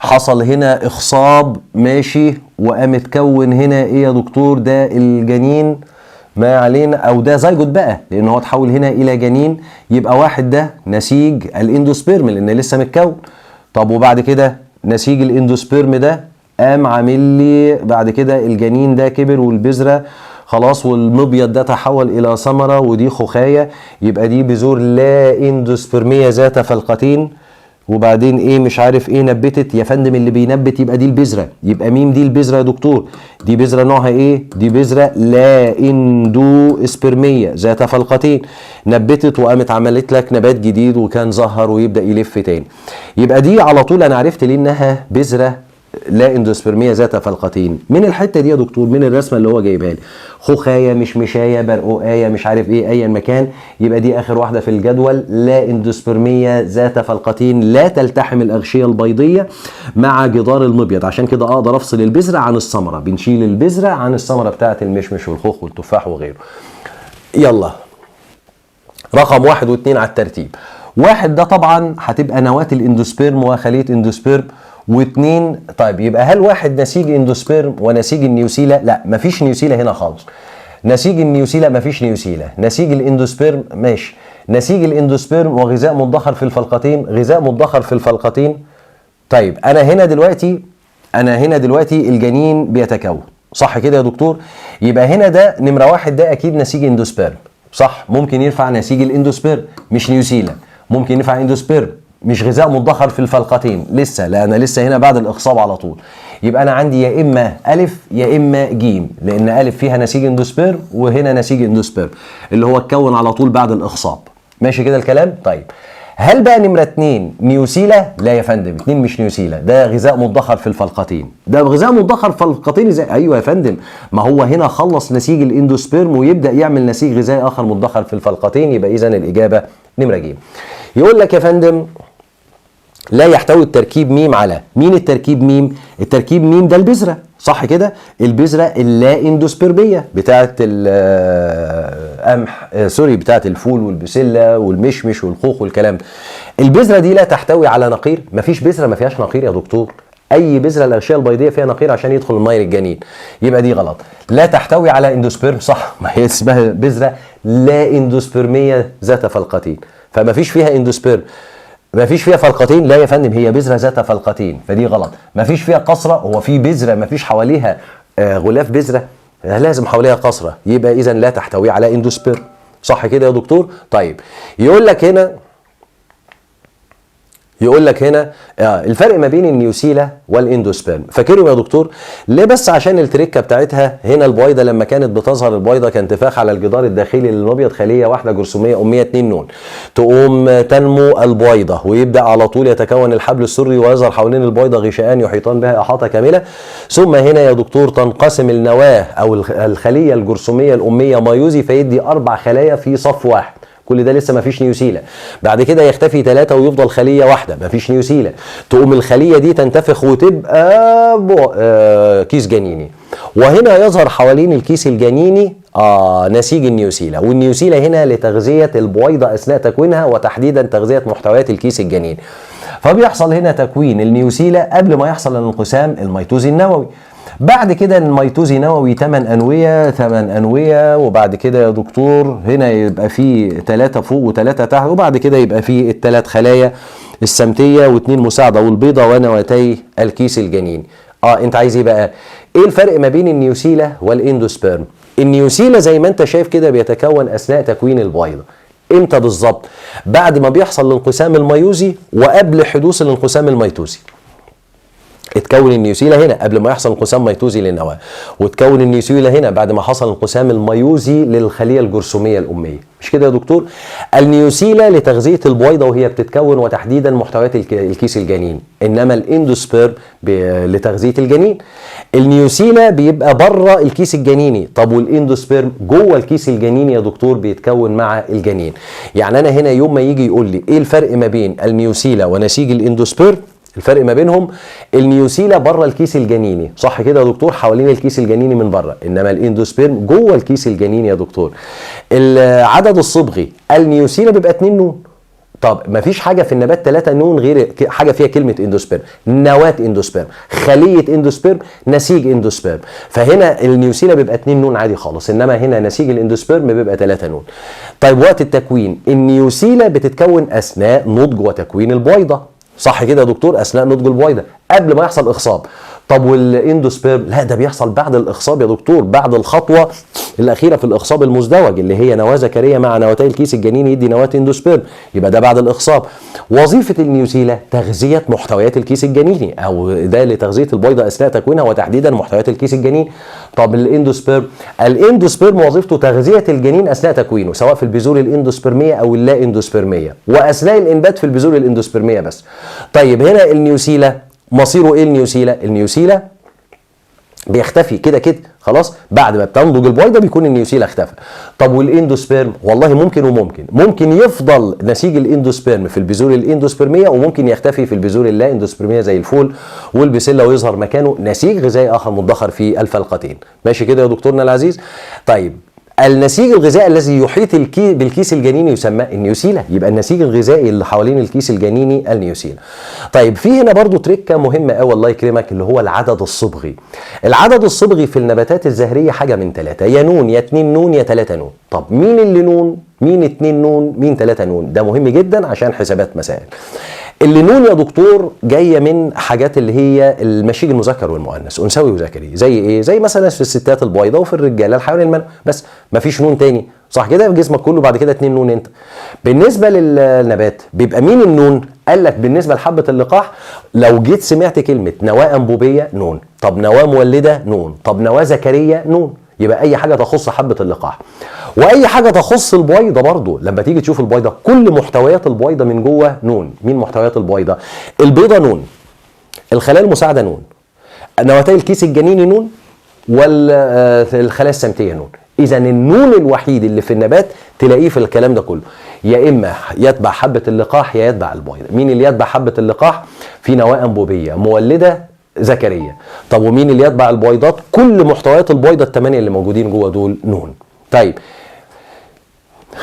حصل هنا إخصاب ماشي، وقام اتكون هنا ايه يا دكتور؟ ده الجنين، ما علينا، او ده زيجوت بقى لان هو اتحول هنا الى جنين، يبقى واحد ده نسيج ال endosperm لان لسه متكون. طب وبعد كده نسيج ال endosperm ده قام عامل لي بعد كده الجنين ده كبر والبذره خلاص، والمبيض ده تحول الى ثمره ودي خوخايه، يبقى دي بذور لا اندوسبرميه ذات فلقتين. وبعدين ايه مش عارف ايه نبتت يا فندم، اللي بينبت يبقى دي البذرة، يبقى ميم دي البذرة يا دكتور. دي بذرة نوعها ايه؟ دي بذرة لا اندوسبرميه ذات فلقتين، نبتت وقامت عملت لك نبات جديد وكان زهر ويبدا يلف تاني. يبقى دي على طول انا عرفت ليه انها بذرة لا اندوسبرميه ذات فلقتين من الحتة دي يا دكتور، من الرسمة اللي هو جايبها لي، خوخايه مشمشايه برقوقايه مش عارف ايه ايا مكان، يبقى دي اخر واحدة في الجدول، لا اندوسبرميه ذات فلقتين لا تلتحم الاغشيه البيضيه مع جدار المبيض، عشان كده اقدر افصل البذرة عن الثمرة، بنشيل البذرة عن الثمرة بتاعه المشمش والخوخ والتفاح وغيره. يلا رقم 1 و2 على الترتيب. 1 ده طبعا هتبقى نواه ال endosperm وخليه endosperm، و2 طيب يبقى هل واحد نسيج endosperm ونسيج النيوسيلا؟ لا مفيش نيوسيلا هنا خالص. نسيج النيوسيلا مفيش نيوسيلا، نسيج ال endosperm ماشي، نسيج ال endosperm وغذاء مدخر في الفلقتين، غذاء مدخر في الفلقتين. طيب انا هنا دلوقتي الجنين بيتكون صح كده يا دكتور؟ يبقى هنا ده نمرة 1 ده اكيد نسيج endosperm صح، ممكن ينفع نسيج ال endosperm مش نيوسيلا، ممكن ينفع endosperm مش غذاء مدخر في الفلقتين لسه، لا انا لسه هنا بعد الاخصاب على طول. يبقى انا عندي يا اما الف يا اما جيم، لان الف فيها نسيج endosperm وهنا نسيج endosperm اللي هو اتكون على طول بعد الاخصاب. ماشي كده الكلام؟ طيب هل بقى نمرة 2 نيوسيلا؟ لا يا فندم، 2 مش نيوسيلا، ده غذاء مدخر في الفلقتين. ده غذاء مدخر في الفلقتين ازاي؟ ايوه يا فندم، ما هو هنا خلص نسيج ال endosperm ويبدا يعمل نسيج غذائي اخر مدخر في الفلقتين، يبقى اذا الاجابة نمره ج. يقول لك يا فندم لا يحتوي التركيب ميم على مين؟ التركيب ميم، التركيب ميم ده البذرة صح كده، البذرة اللا اندوسبرميه بتاعه القمح، sorry بتاعه الفول والبسله والمشمش والخوخ والكلام ده. البذرة دي لا تحتوي على نقير، مفيش بذرة ما فيهاش نقير يا دكتور، اي بذرة الاغشيه البيضيه فيها نقير عشان يدخل المية للجنين، يبقى دي غلط. لا تحتوي على endosperm صح، ما هي اسمها بذرة لا اندوسبرميه ذات فلقتين، فما فيش فيها endosperm. ما فيش فيها فلقتين؟ لا يا فندم، هي بذرة ذات فلقتين، فدي غلط. ما فيش فيها قصره؟ هو في بذرة ما فيش حواليها غلاف بذرة؟ لازم حواليها قصره، يبقى اذا لا تحتوي على endosperm صح كده يا دكتور؟ طيب يقول لك هنا، يقول لك هنا الفرق ما بين النيوسيلا وال endosperm، فاكرهم يا دكتور؟ ليه بس؟ عشان التركة بتاعتها هنا البويضة لما كانت بتظهر البويضة كان انتفاخ على الجدار الداخلي للمبيض، خليه واحدة جرثوميه امية 2 نون، تقوم تنمو البويضة ويبدا على طول يتكون الحبل السري ويظهر حوالين البويضة غشاءان يحيطان بها احاطة كاملة. ثم هنا يا دكتور تنقسم النواة او الخلية الجرثوميه الامية مايوزي فيدي 4 خلايا في صف واحد، كل ده لسه ما فيش نيوسيلا. بعد كده يختفي 3 ويفضل خليه واحدة، ما فيش نيوسيلا. تقوم الخلية دي تنتفخ وتبقى كيس جنيني، وهنا يظهر حوالين الكيس الجنيني نسيج النيوسيلا، والنيوسيلا هنا لتغذيه البويضة اثناء تكوينها وتحديدا تغذية محتويات الكيس الجنيني. فبيحصل هنا تكوين النيوسيلا قبل ما يحصل الانقسام الميتوزي النووي. بعد كده الميتوزي نووي 8 انوية، 8 انوية، وبعد كده يا دكتور هنا يبقى فيه 3 فوق و3 تحت، وبعد كده يبقى فيه ال3 خلايا السمتيه و2 مساعدة والبيضة ونواتي الكيس الجنيني. انت عايز ايه بقى؟ ايه الفرق ما بين النيوسيلا وال endosperm؟ النيوسيلا زي ما انت شايف كده بيتكون اثناء تكوين البويضة. امتى بالظبط؟ بعد ما بيحصل الانقسام الميوزي وقبل حدوث الانقسام الميتوزي. اتكون النيوسيلا هنا قبل ما يحصل انقسام ميتوزي للنواه، وتكون النيوسيلا هنا بعد ما حصل انقسام الميوزي للخليه الجرثوميه الامية، مش كده يا دكتور؟ النيوسيلا لتغذيه البويضة وهي بتتكون وتحديدا محتويات الكيس الجنيني، انما ال endosperm لتغذيه الجنين. النيوسيلا بيبقى بره الكيس الجنيني، طب وال endosperm جوه الكيس الجنيني يا دكتور، بيتكون مع الجنين. يعني انا هنا يوم ما يجي يقول لي ايه الفرق ما بين النيوسيلا ونسيج ال endosperm، الفرق ما بينهم النيوسيلا بره الكيس الجنيني، صح كده يا دكتور؟ حوالين الكيس الجنيني من بره، انما ال endosperm جوه الكيس الجنيني يا دكتور. العدد الصبغي النيوسيلا بيبقى 2 نون. طب مفيش حاجة في النبات 3 نون غير حاجة فيها كلمة endosperm، نواه endosperm، خليه endosperm، نسيج endosperm. فهنا النيوسيلا بيبقى 2 نون عادي خالص، انما هنا نسيج ال endosperm بيبقى 3 نون. طيب وقت التكوين النيوسيلا بتتكون اثناء نضج وتكوين البويضة، صح كده يا دكتور؟ اثناء نضج البويضة قبل ما يحصل اخصاب. طب وال endosperm؟ لا ده بيحصل بعد الاخصاب يا دكتور، بعد الخطوة الاخيرة في الاخصاب المزدوج اللي هي نواه ذكريه مع نواتي الكيس الجنيني يدي نواه endosperm، يبقى ده بعد الاخصاب. وظيفة النيوسيلا تغذية محتويات الكيس الجنيني، او ده لتغذيه البويضة اثناء تكوينها وتحديدا محتويات الكيس الجنيني. طب ال endosperm؟ ال endosperm وظيفته تغذية الجنين اثناء تكوينه، سواء في البذور الاندوسبرميه او اللا اندوسبرميه، واثناء الانبات في البذور الاندوسبرميه بس. طيب هنا النيوسيلا مصيره ايه؟ النيوسيلا، النيوسيلا بيختفي كده كده خلاص، بعد ما بتنضج البويضة بيكون النيوسيلا اختفى. طب وال endosperm؟ والله ممكن وممكن، ممكن يفضل نسيج ال endosperm في البذور الاندوسبرميه، وممكن يختفي في البذور اللا اندوسبرميه زي الفول والبسله، ويظهر مكانه نسيج غذائي اخر مدخر في الفلقتين. ماشي كده يا دكتورنا العزيز؟ طيب النسيج الغذائي الذي يحيط بالكيس الجنيني يسمى النيوسيلا، يبقى النسيج الغذائي اللي حوالين الكيس الجنيني النيوسيلا. طيب في هنا برضو تريكه مهمة قوي الله يكرمك، اللي هو العدد الصبغي. العدد الصبغي في النباتات الزهريه حاجة من ثلاثة، يا نون يا 2 نون يا 3 نون. طب مين اللي نون؟ مين 2 نون؟ مين 3 نون؟ ده مهم جدا عشان حسابات مسائل. اللي نون يا دكتور جاية من حاجات اللي هي المشيج المذكر والمؤنث، انثوي وذكري، زي ايه؟ زي مثلا في الستات البيضاء وفي الرجالة الحيوان المنوي، بس مفيش نون تاني، صح كده؟ في جسمك كله بعد كده 2 نون. انت بالنسبة للنبات بيبقى مين النون؟ قال لك بالنسبة لحبه اللقاح لو جيت سمعت كلمة نواه انبوبيه نون، طب نواه مولده نون، طب نواه ذكريه نون، يبقى اي حاجة تخص حبه اللقاح. واي حاجة تخص البويضة برضو، لما تيجي تشوف البويضة كل محتويات البويضة من جوه نون. مين محتويات البويضة؟ البيضة نون، الخلايا المساعدة نون، نواتي الكيس الجنيني نون، والخلايا السمتيه نون. اذا النون الوحيد اللي في النبات تلاقيه في الكلام ده كله، يا اما يتبع حبه اللقاح يا يتبع البويضة. مين اللي يتبع حبه اللقاح؟ في نواه انبوبيه مولده ذكريه. طب ومين اللي يتبع البويضات؟ كل محتويات البويضة الثمانية اللي موجودين جوه دول نون. طيب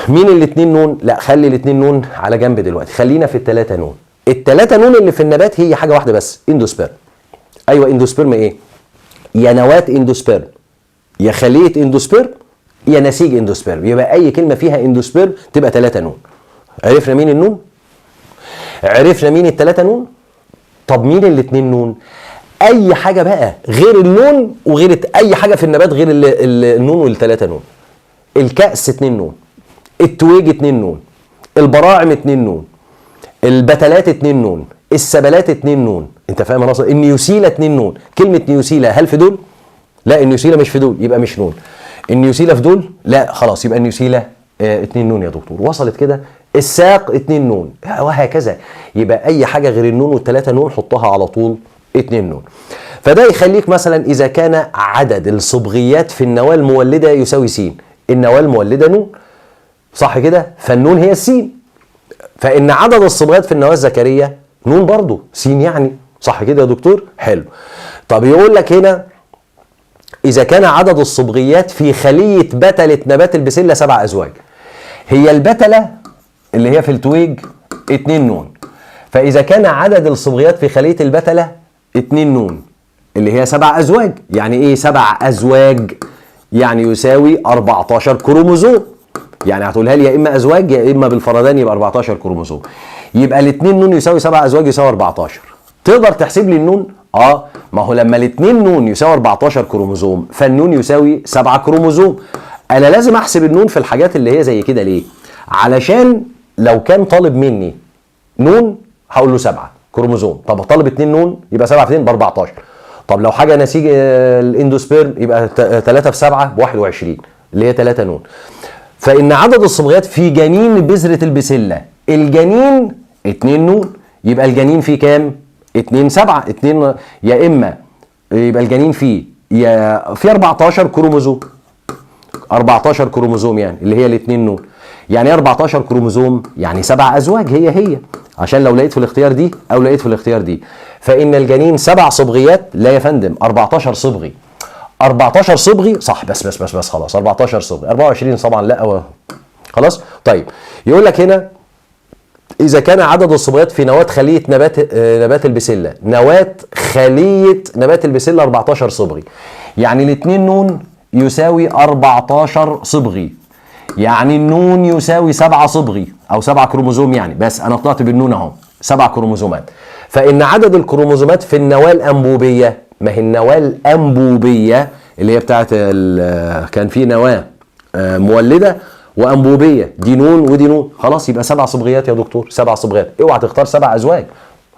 مين الاثنين نون؟ لا خلي الاثنين نون على جنب دلوقتي، خلينا في الثلاثة نون. الثلاثة نون اللي في النبات هي حاجة واحدة بس، endosperm. ايوه endosperm ايه؟ يا نواه endosperm، يا خليه endosperm، يا نسيج endosperm. يبقى اي كلمة فيها endosperm تبقى ثلاثة نون. عرفنا مين النون؟ عرفنا مين الثلاثة نون؟ طب مين الاثنين نون؟ اي حاجة بقى غير النون وغير اي حاجة في النبات غير النون والثلاثة نون. الكأس 2 نون، التويج 2 نون، البراعم 2 نون، البتلات 2 نون، السبلات 2 نون. انت فاهم انا قصدي؟ النيوسيلا 2 نون. كلمة نيوسيلا هل في دول؟ لا النيوسيلا مش في دول، يبقى مش نون. النيوسيلا في دول؟ لا خلاص يبقى النيوسيلا 2 نون يا دكتور. وصلت كده؟ الساق 2 نون، وهكذا. يبقى اي حاجة غير النون والثلاثة نون حطها على طول 2 نون. فده يخليك مثلا اذا كان عدد الصبغيات في النواة المولده يساوي س، النواة المولده نون، صح كده؟ فالنون هي السين، فان عدد الصبغيات في النواة الذكريه نون برضو س يعني، صح كده يا دكتور؟ حلو. طب يقول لك هنا اذا كان عدد الصبغيات في خليه بتله نبات البسله 7 ازواج، هي البتله اللي هي في التويج 2 نون، فاذا كان عدد الصبغيات في خليه البتله 2 نون اللي هي 7 ازواج، يعني ايه 7 ازواج؟ يعني يساوي 14 كروموزوم. يعني هتقولها لي يا اما ازواج يا اما بالفردان يبقى 14 كروموزوم. يبقى الاثنين نون يساوي 7 ازواج يساوي 14. تقدر تحسب لي النون؟ ما هو لما الاثنين نون يساوي 14 كروموزوم فالنون يساوي 7 كروموزوم. انا لازم احسب النون في الحاجات اللي هي زي كده ليه؟ علشان لو كان طالب مني نون هقول له 7 كروموزوم، طب طالب 2 نون يبقى 7 في 2 ب 14. طب لو حاجة نسيج ال endosperm يبقى 3 في 7 ب 21 اللي هي 3 نون. فان عدد الصبغيات في جنين بذرة البسله، الجنين 2 نون، يبقى الجنين فيه كام؟ 2 7 2، يا اما يبقى الجنين فيه يا في 14 كروموزوم، 14 كروموزوم يعني اللي هي الاثنين نون. يعني ايه 14 كروموزوم؟ يعني 7 ازواج، هي هي، عشان لو لقيت في الاختيار دي او لقيت في الاختيار دي. فان الجنين 7 صبغيات، لا يا فندم 14 صبغي، 14 صبغي صح، بس بس بس بس خلاص 14 صبغي، 24 طبعا لا خلاص. طيب يقول لك هنا اذا كان عدد الصبغيات في نواه خليه نبات البسله، نواه خليه نبات البسله 14 صبغي، يعني الاثنين نون يساوي 14 صبغي، يعني النون يساوي 7 صبغي او 7 كروموزوم يعني، بس انا طلعت بالنون اهو 7 كروموزومات. فان عدد الكروموزومات في النواة الانبوبيه، ما هي النواة الانبوبيه اللي هي بتاعت كان في نواه مولده وانبوبيه، دي نون ودي نون، خلاص يبقى 7 صبغيات يا دكتور، 7 صبغيات، اوعى تختار 7 ازواج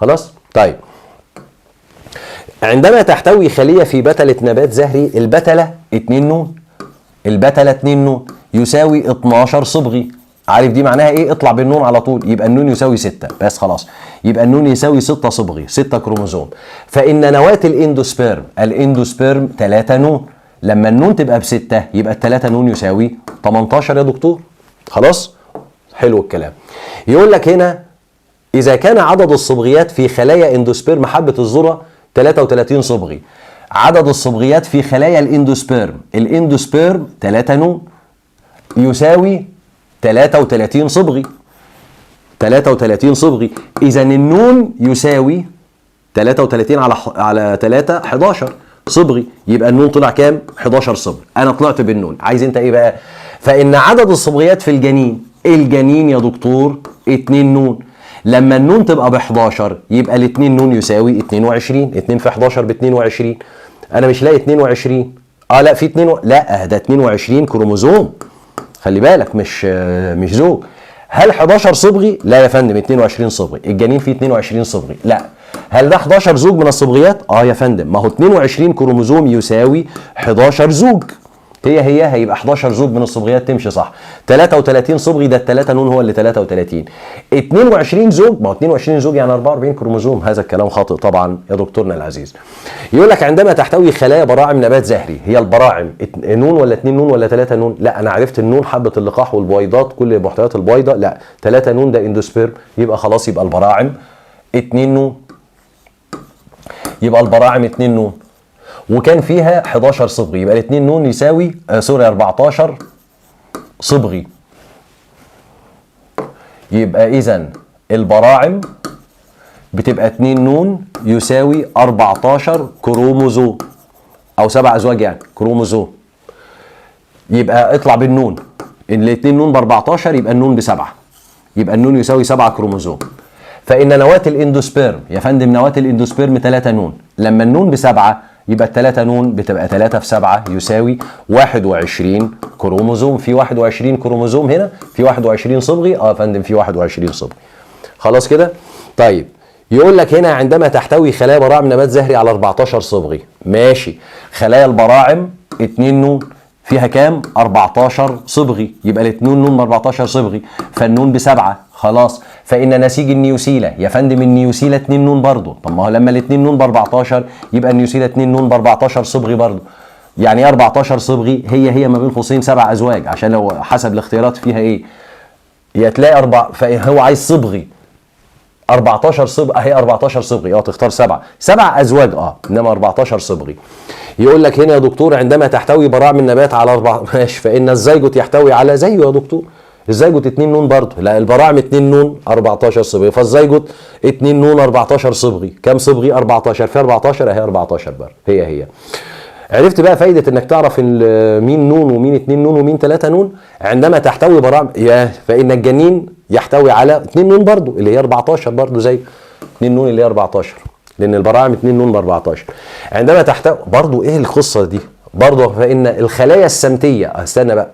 خلاص. طيب عندما تحتوي خليه في بتله نبات زهري، البتله 2 نون، البتله 2 نون يساوي 12 صبغي، عارف دي معناها ايه؟ اطلع بالنون على طول، يبقى النون يساوي 6 بس خلاص، يبقى النون يساوي 6 صبغي، 6 كروموزوم. فإن نواة ال endosperm، ال endosperm 3 نون، لما النون تبقى ب6 يبقى ال3 نون يساوي 18 يا دكتور. خلاص حلو الكلام. يقول لك هنا إذا كان عدد الصبغيات في خلايا endosperm حبة الذرة 33 صبغي، عدد الصبغيات في خلايا ال endosperm، ال endosperm 3 نون يساوي 33 صبغي، 33 صبغي، إذا النون يساوي 33 على 3 11 صبغي، يبقى النون طلع كام؟ 11 صبغي. أنا طلعت بالنون، عايز أنت إيه بقى؟ فإن عدد الصبغيات في الجنين، الجنين يا دكتور 2 نون، لما النون تبقى ب 11 يبقى ال 2 نون يساوي 22، 2 في 11 ب 22. أنا مش لاقي 22، لا في 2 لا ده 22 كروموزوم، خلي بالك مش زوج. هل 11 صبغي؟ لا يا فندم 22 صبغي، الجنين فيه 22 صبغي، لا. هل ده 11 زوج من الصبغيات؟ يا فندم، ما هو 22 كروموزوم يساوي 11 زوج، هي هي هيبقى 11 زوج من الصبغيات تمشي صح. 33 صبغي، ده ال3 نون هو اللي 33. 22 زوج، ما هو 22 زوج يعني 44 كروموزوم، هذا الكلام خاطئ طبعا يا دكتورنا العزيز. يقول لك عندما تحتوي خلايا براعم نبات زهري، هي البراعم نون ولا 2 نون ولا 3 نون؟ لا انا عرفت النون حبة اللقاح والبويضات كل محتويات البويضة، لا 3 نون ده endosperm، يبقى خلاص يبقى البراعم 2 نون، يبقى البراعم 2 نون، وكان فيها 11 صبغي، يبقى الاثنين نون يساوي sorry 14 صبغي. يبقى اذا البراعم بتبقى 2 نون يساوي 14 كروموزوم او 7 ازواج يعني كروموزوم. يبقى اطلع بالنون، الاثنين نون ب 14 يبقى النون ب7، يبقى النون يساوي 7 كروموزوم. فإن نواة ال endosperm يا فندم، نواة ال endosperm 3 نون، لما النون ب7 يبقى ال3 نون بتبقى 3 في 7 يساوي 21 كروموزوم. في 21 كروموزوم هنا، في 21 صبغي، يا فندم في 21 صبغي. خلاص كده؟ طيب يقول لك هنا عندما تحتوي خلايا براعم نبات زهري على 14 صبغي، ماشي، خلايا البراعم 2 نون فيها كام؟ 14 صبغي، يبقى الاثنين نون ب 14 صبغي، فالنون ب7 خلاص. فإن نسيج النيوسيلة يا فندم، النيوسيلة 2 نون برضه، طب ما هو لما الاثنين نون ب 14 يبقى النيوسيلة 2 نون ب 14 صبغي برضه. يعني ايه 14 صبغي؟ هي هي ما بين قوسين 7 ازواج، عشان لو حسب الاختيارات فيها ايه، يا تلاقي 4، فهو عايز صبغي 14 صبغي، اهي 14 صبغي، تختار 7 ازواج، انما 14 صبغي. يقول لك هنا يا دكتور عندما تحتوي براعم النبات على 4، ماشي، فإن الزيجوت يحتوي على زيه يا دكتور، الزيجوت 2 نون برضه، لا البراعم 2 نون 14 صبغي، فالزيجوت 2 نون 14 صبغي، كام صبغي؟ 14 في 14 اهي 14 برضه، هي هي. عرفت بقى فايدة انك تعرف مين نون ومين 2 نون ومين 3 نون؟ عندما تحتوي براعم يا فإن الجنين يحتوي على 2 نون برضه اللي هي 14 برضه، زي 2 نون اللي هي 14. لان البراعم 2 نون ب 14. عندما تحتوي برضو ايه القصة دي برضو، فان الخلايا السمتيه، استنى بقى،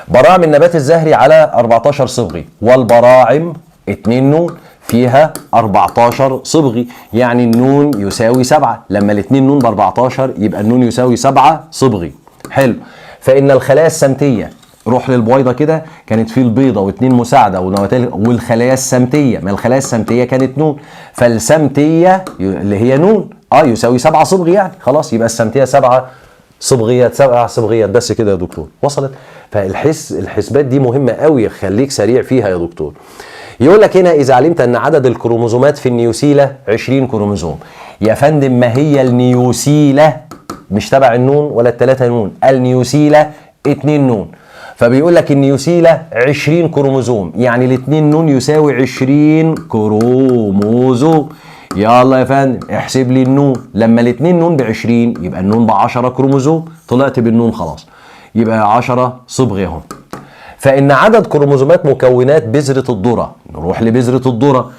براعم النبات الزهري على 14 صبغي، والبراعم 2 نون فيها 14 صبغي، يعني النون يساوي 7. لما الاثنين نون ب 14 يبقى النون يساوي 7 صبغي. حلو. فإن الخلايا السمتية، روح للبويضة كده، كانت في البيضة واثنين مساعدة والخلايا السمتية، ما الخلايا السمتية كانت نون، فالسمتية اللي هي نون يساوي 7 صبغي، يعني خلاص يبقى السمتية 7 صبغيات، 7 صبغيات بس كده يا دكتور. وصلت؟ فالحسبات دي مهمة قوي، خليك سريع فيها يا دكتور. يقول لك هنا إذا علمت أن عدد الكروموزومات في النيوسيلة 20 كروموزوم. يا فندم ما هي النيوسيلة مش تبع النون ولا الثلاثة نون، النيوسيلة 2 نون، فبيقول لك النيوسيلة 20 كروموزوم، يعني الاثنين نون يساوي 20 كروموزوم. يلا يا فندم احسب لي النون، لما الاثنين نون ب 20 يبقى النون ب 10 كروموزوم، طلعت بالنون خلاص، يبقى 10 صبغي اهو. فإن عدد كروموزومات مكونات بذرة الذرة، نروح لبذرة الذرة،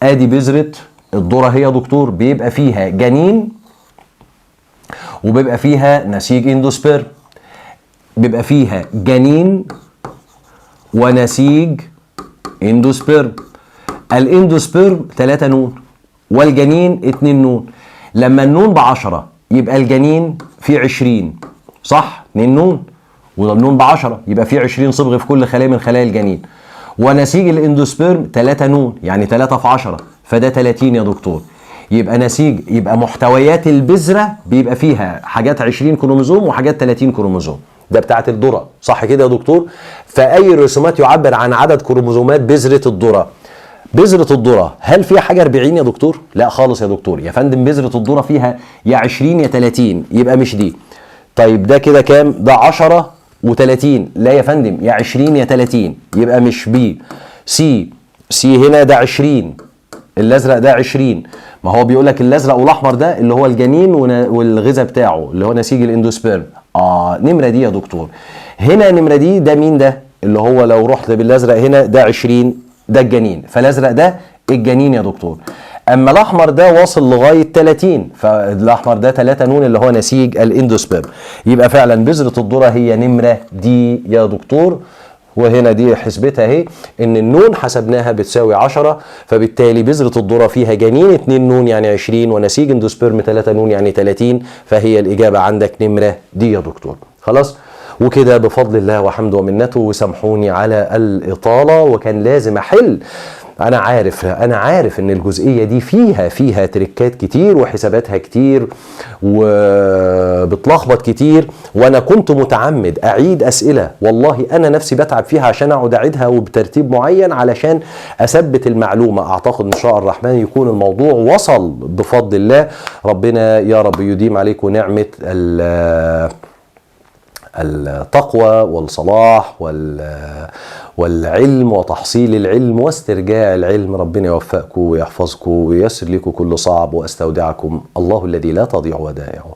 ادي بذرة الذرة هي يا دكتور بيبقى فيها جنين وبيبقى فيها نسيج اندوسبيرم، بيبقى فيها جنين ونسيج اندوسبيرم. الاندوسبيرم 3 نون والجنين 2 نون، لما النون ب10 يبقى الجنين فيه 20، صح؟ 2 نون والنون ب10 يبقى فيه 20 صبغ في كل خلية من خلايا الجنين. ونسيج الاندوسبيرم 3 نون يعني 3 في 10 فده 30 يا دكتور. يبقى نسيج، يبقى محتويات البذرة بيبقى فيها حاجات 20 كروموزوم وحاجات 30 كروموزوم، ده بتاعت الذرة، صح كده يا دكتور؟ فأي الرسومات يعبر عن عدد كروموزومات بذرة الذرة؟ بذرة الذرة هل فيها حاجة 40 يا دكتور؟ لا خالص يا دكتور. يا فندم بذرة الذرة فيها يا 20 يا 30، يبقى مش دي. طيب ده كده كام؟ ده 10 و30، لا يا فندم يا 20 يا 30، يبقى مش B. C، C هنا ده 20، الازرق ده 20، ما هو بيقول لك الازرق والاحمر ده اللي هو الجنين والغذاء بتاعه اللي هو نسيج الاندوسبيرم. نمره دي يا دكتور. هنا نمره دي ده مين ده؟ اللي هو لو رحت بالازرق هنا ده 20، ده الجنين، فالازرق ده الجنين يا دكتور. اما الاحمر ده واصل لغاية 30، فالاحمر ده 3 نون اللي هو نسيج الاندوسبيرم. يبقى فعلا بذرة الذرة هي نمره دي يا دكتور. وهنا دي حسبتها اهي، ان النون حسبناها بتساوي 10، فبالتالي بذرة الذرة فيها جنين 2 نون يعني 20، ونسيج اندوسبيرم 3 نون يعني 30، فهي الاجابة عندك نمره دي يا دكتور. خلاص وكده بفضل الله وحمده ومنته، وسامحوني على الاطالة، وكان لازم احل. انا عارف ان الجزئية دي فيها تريكات كتير وحساباتها كتير وبتلخبط كتير، وانا كنت متعمد اعيد اسئلة، والله انا نفسي بتعب فيها عشان اقعد اعيدها وبترتيب معين علشان اثبت المعلومة. اعتقد ان شاء الرحمن يكون الموضوع وصل بفضل الله. ربنا يا رب يديم عليكم نعمه التقوى والصلاح والعلم وتحصيل العلم واسترجاع العلم. ربنا يوفقكم ويحفظكم وييسر لكم كل صعب، واستودعكم الله الذي لا تضيع ودائعه.